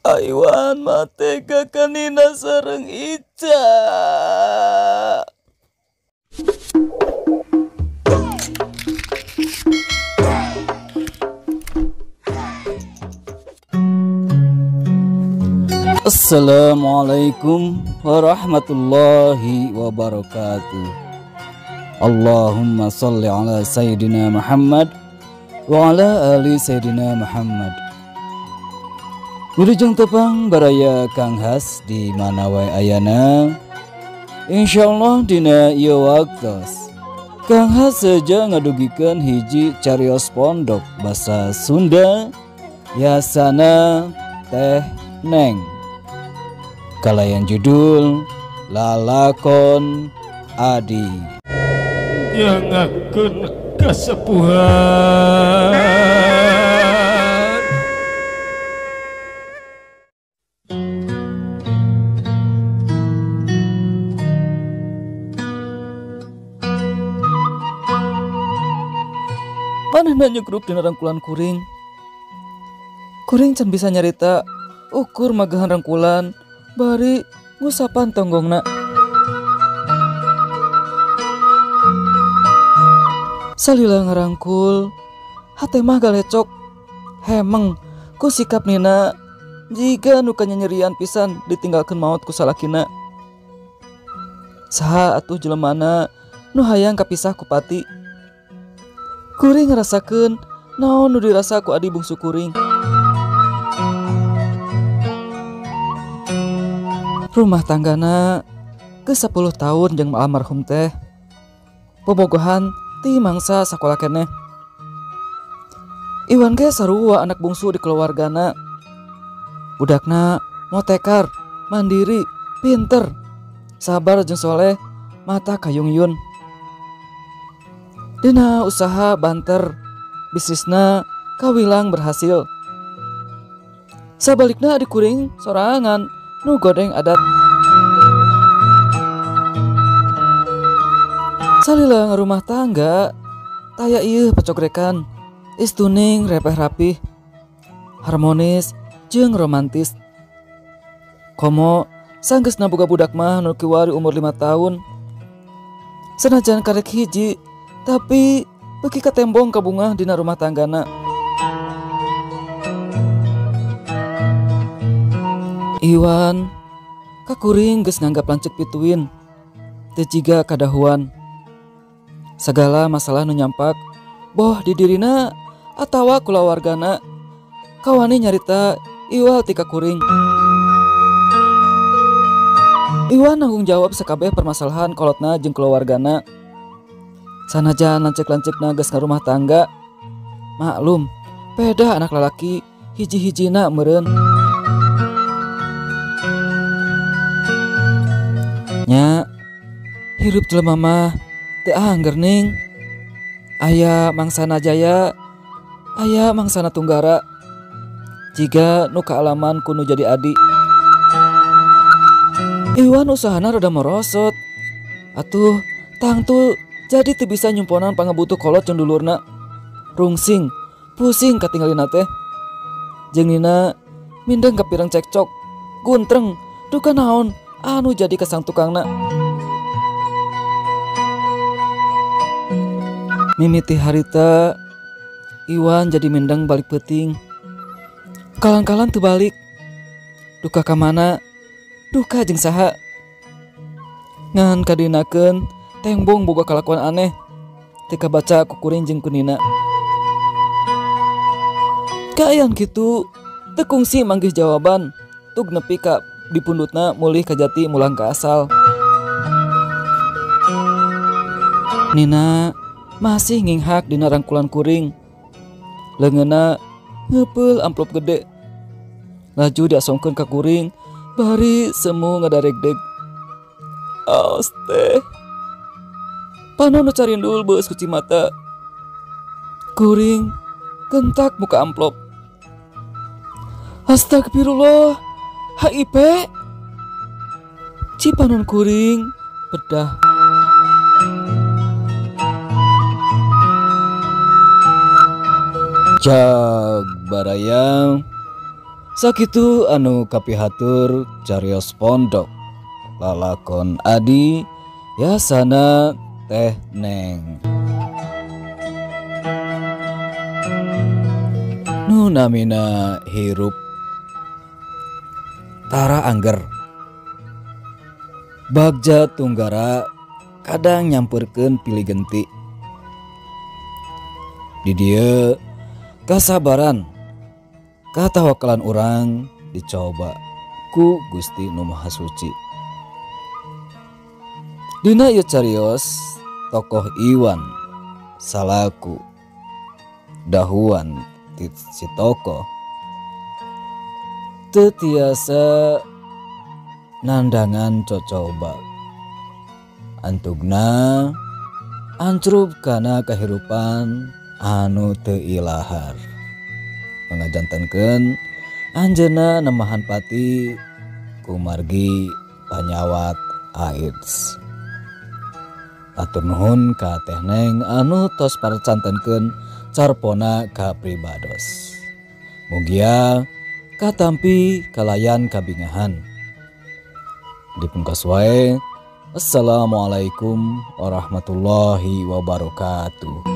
Iwan mah tega ka Nina sareng Ica. Assalamualaikum warahmatullahi wabarakatuh. Allahumma salli ala Sayyidina Muhammad wa ala ali Sayyidina Muhammad. Wilujeng tepang baraya Kang Has di mana wae ayana. Insyaallah dina ieu waktos Kang Has seja ngadugikeun hiji carios pondok basa Sunda yasana Teh Neng. Kalayan judul Lalakon Adi. Nyangakeun kasepuhan. Manehna nyegrup dina rangkulan kuring. Kuring can bisa nyarita ukur magahan rangkulan bari ngusapan tonggongna. Salila ngarangkul, hate mah galecok, hemeng ku sikap Nina jiga nu kanyanyerian pisan ditinggalkeun maot ku salakina. Saha atuh jelemana nu hayang kapisah ku pati. Kuring ngarasakeun naon nu dirasa ku adi bungsu kuring. Rumah tanggana ke 10 tahun jeung almarhum teh. Bobogohan ti mangsa sakola keneh. Iwan ge sarua anak bungsu di keluargana. Budakna motekar, mandiri, pinter, sabar jeung soleh, mata kayungyun. Dina usaha banter, bisnisna kawilang berhasil. Sabalikna adi kuring sorangan nu godeng adat. Salila ngarumah tangga taya ieu pacogrekan, istuning repeh rapih, harmonis jeung romantis. Komo sanggeusna boga budak mah nu kiwari umur 5 tahun. Sanajan karek hiji, tapi beuki katembong kabungah dina rumah tanggana. Iwan kakuring geus nganggap lanceuk pituin, teu jiga kadahuan. Sagala masalah nu nyampak boh di dirina atawa kulawargana kawani nyarita iwal ti kakuring. Iwan nanggung jawab sakabeh permasalahan kolotna jeung kulawargana. Sanajan lanceuk-lanceukna geus ngarumah tangga, maklum pedah anak lalaki hiji-hijina meureun. Nya hirup jelema mah teu angger ning. Aya mangsana jaya, aya mangsana tunggara. Jiga nu kaalaman ku nu jadi adi. Iwan usahana rada merosot. Atuh tangtu jadi teu bisa nyumponan pangabutuh kolot jeung dulurna. Rungsing, pusing katinggalina teh. Jeung Nina mindeng kapireng cekcok, guntreng, duka naon anu jadi kesang tukangna. Mimiti harita Iwan jadi mindeng balik peuting. Kalang-kalang teu balik. Duka ka mana? Duka jeung saha? Ngan kadinakeun tembong boga kalakuan aneh. Teu kabaca ku kuring jeung ku Nina. Kaayaan kitu teu kungsi manggih jawaban. Tug nepi ka dipundutna mulih ka jati mulang ka asal. Nina masih nginghak dina rangkulan kuring. Leungeunna ngeupeul amplop gede. Laju diasongkeun ka kuring bari semu ngadaregdeg. Aos teh. Panon nu carindul beus ku cimata. Kuring gentak muka amplop. Astagfirullah, HIV. Cipanon kuring bedah. Cag baraya Sakitu anu kapihatur carios pondok lalakon Adi Yasana Teh Neng. Nu namina hirup tara angger. Bagja tunggara kadang nyamperkeun pilih genti. Di dieu kasabaran katawakalan urang dicoba ku Gusti Nu Maha Suci. Dina ieu carios tokoh Iwan salaku dahuan si tokoh teu tiasa nandangan cocoba. Antugna ancrub kana kahirupan anu teu ilahar. Pangajantenkeun anjeunna nemahan pati kumargi panyawat AIDS. Atur nuhun ka Teh Neng anu tos parcantenkeun carpona ka pribados. Mugia katampi kalayan kabingahan. Dipungkas wae. Assalamualaikum warahmatullahi wabarakatuh.